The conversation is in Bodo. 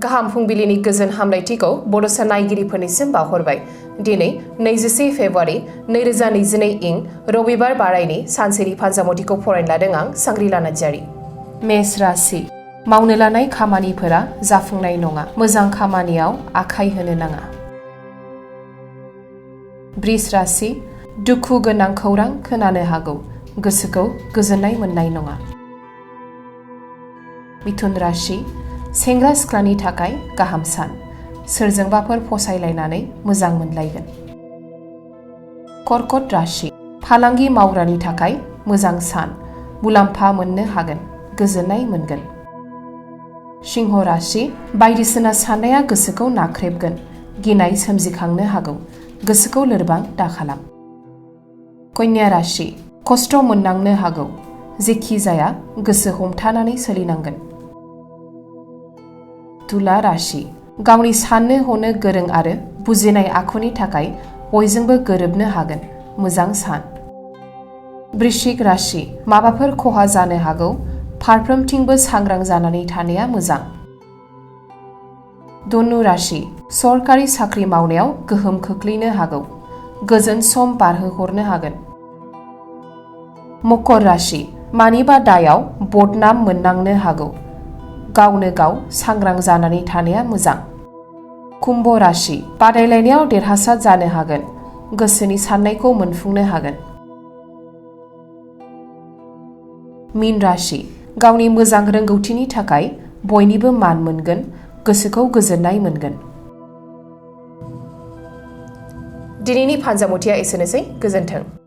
गाहाम फुंबिलिनि गोजोन हामलायथिखौ बड'सा नायगिरिफोरनिसिम बावहरबाय। दिनै 21 फेब्रुआरि 2022 इं रबिबार बारायनि सानसेनि फानजामुथिखौ फरायनो लादों आं सांग्रिला नार्जारि। मेष राशि मावनो लानाय खामानिफोरा जाफुंनाय नङा। मोजां खामानियाव आखाइ होनो नाङा। बृष राशि दुखु गोनां खौरां खोनानो हागौ। गोसोखौ गोजोननाय मोननाय नङा। मिथुन राशि सेंग्रा सिख्लानि थाखाय गाहाम सान। सोरजोंबाफोर फसायलायनानै मोजां मोनलायगोन। कर्कट राशि फालांगि मावग्रानि थाखाय मोजां सान। मुलाम्फा मोननो हागोन। गोजोननाय मोनगोन। सिंह राशि बायदिसिना साननाया गोसोखौ नाख्रेबगोन। गिनाय सोमजिखांनो हागौ। गोसोखौ लोरबां दाखालाम। कन्या राशि खस्थ' मोननांनो हागौ। जेखि जाया गोसो हमथानानै सोलिनांगोन। तुला राशि गावनि साननो हनो गोरों आरो बुजिनाय आखुनि थाखाय बयजोंबो गोरोबनो हागोन। मोजां सान। वृश्चिक राशि माबाफोर खहा जानो हागौ। फारफ्रोमथिंबो सांग्रां जानानै थानाया मोजां। धनु राशि सरकारि साख्रि मावनायाव गोहोम खोख्लैनो हागौ। गोजोन सम बारहोहरनो हागोन। मकर राशि मानिबा दायाव बदनाम मोननांनो हागौ। गावनो गाव सांग्रां जानानै थानाया मोजां। कुम्भ राशि बादायलायनायाव देरहासार जानो हागोन। गोसोनि साननायखौ मोनफुंनो हागोन। मीन राशि गावनि मोजां रोंगौथिनि थाखाय बयनिबो मान मोनगोन। गोसोखौ गोजोननाय मोनगोन। दिनैनि फानजामुथिया एसेनोसै। गोजोन्थों।